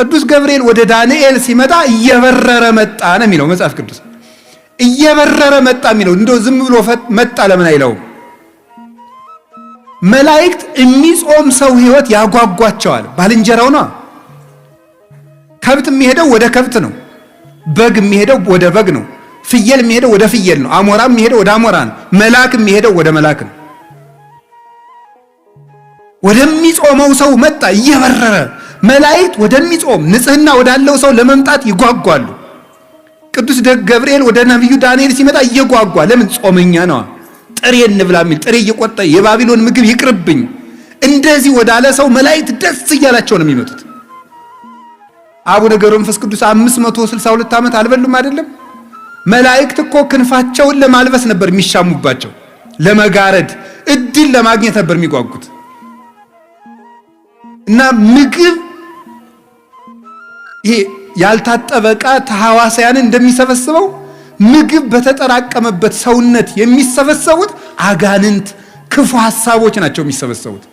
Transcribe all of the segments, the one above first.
ቅዱስ ገብርኤል ወደ ዳንኤል ሲመጣ እየበረረ መጣ ነው የሚለው መጽሐፍ ቅዱስ። እየበረረ መጣ የሚለው እንደው ዝም ብሎ መጣ ለምን አይለውም? መላእክት የሚጾም ሰው ሕይወት ያጓጓቸዋል። ባልንጀራው ነው። ከብት የሚሄደው ወደ ከብት ነው። በግ የሚሄደው ወደ በግ ነው። ፍየል የሚሄደው ወደ ፍየል ነው። አሞራ የሚሄደው ወደ አሞራ ነው። መልአክ የሚሄደው ወደ መልአክ ነው። ወደሚጾመው ሰው መጣ እየበረረ። መላእክት ወደሚጾም ንጽሕና ወዳለው ሰው ለመምጣት ይጓጓሉ። ቅዱስ ገብርኤል ወደ ነቢዩ ዳንኤል ሲመጣ እየጓጓ ለምን? ጾመኛ ነዋ። ጥሬ እንብላ የሚል ጥሬ እየቆጠ የባቢሎን ምግብ ይቅርብኝ እንደዚህ ወዳለ ሰው መላእክት ደስ እያላቸው ነው የሚመጡት። አቡነ ገብረ መንፈስ ቅዱስ 562 ዓመት አልበሉም አይደለም? መላእክት እኮ ክንፋቸውን ለማልበስ ነበር የሚሻሙባቸው፣ ለመጋረድ እድል ለማግኘት ነበር የሚጓጉት። እና ምግብ ይሄ ያልታጠበ ዕቃ ተሐዋሳያንን እንደሚሰበስበው ምግብ በተጠራቀመበት ሰውነት የሚሰበሰቡት አጋንንት፣ ክፉ ሐሳቦች ናቸው የሚሰበሰቡት።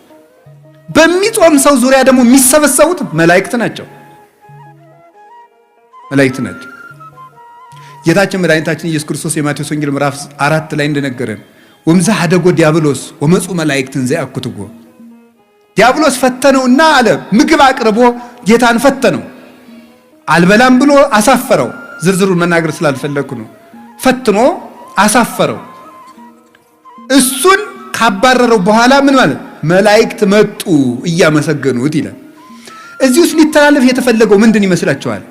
በሚጾም ሰው ዙሪያ ደግሞ የሚሰበሰቡት መላእክት ናቸው። መላእክት ናቸው። ጌታችን መድኃኒታችን ኢየሱስ ክርስቶስ የማቴዎስ ወንጌል ምዕራፍ 4 ላይ እንደነገረን ወምዛ ሀደጎ ዲያብሎስ ወመፁ መላእክትን ዘያኩትጎ፣ ዲያብሎስ ፈተነውና አለ፣ ምግብ አቅርቦ ጌታን ፈተነው። አልበላም ብሎ አሳፈረው። ዝርዝሩን መናገር ስላልፈለግኩ ነው። ፈትኖ አሳፈረው። እሱን ካባረረው በኋላ ምን ማለት መላእክት መጡ እያመሰገኑት ይላል። እዚህ ውስጥ ሊተላለፍ የተፈለገው ምንድን ይመስላችኋል?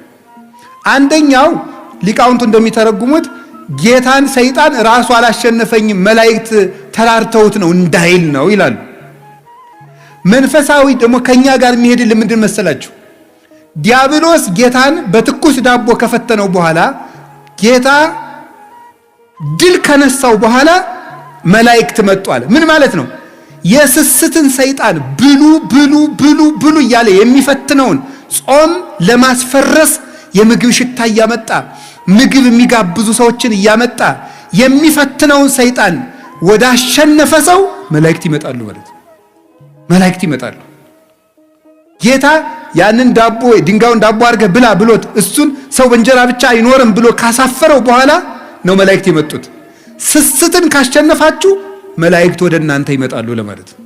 አንደኛው ሊቃውንቱ እንደሚተረጉሙት ጌታን ሰይጣን ራሱ አላሸነፈኝም መላእክት ተራርተውት ነው እንዳይል ነው ይላሉ። መንፈሳዊ ደግሞ ከኛ ጋር የሚሄድልን ምንድን መሰላችሁ? ዲያብሎስ ጌታን በትኩስ ዳቦ ከፈተነው በኋላ፣ ጌታ ድል ከነሳው በኋላ መላእክት መጡ አለ። ምን ማለት ነው? የስስትን ሰይጣን ብሉ ብሉ ብሉ ብሉ እያለ የሚፈትነውን፣ ጾም ለማስፈረስ የምግብ ሽታ እያመጣ፣ ምግብ የሚጋብዙ ሰዎችን እያመጣ የሚፈትነውን ሰይጣን ወደ አሸነፈ ሰው መላእክት ይመጣሉ ማለት ነው። መላእክት ይመጣሉ። ጌታ ያንን ዳቦ ድንጋዩን ዳቦ አድርገህ ብላ ብሎት እሱን ሰው በእንጀራ ብቻ አይኖርም ብሎ ካሳፈረው በኋላ ነው መላእክት የመጡት። ስስትን ካሸነፋችሁ መላእክት ወደ እናንተ ይመጣሉ ለማለት ነው።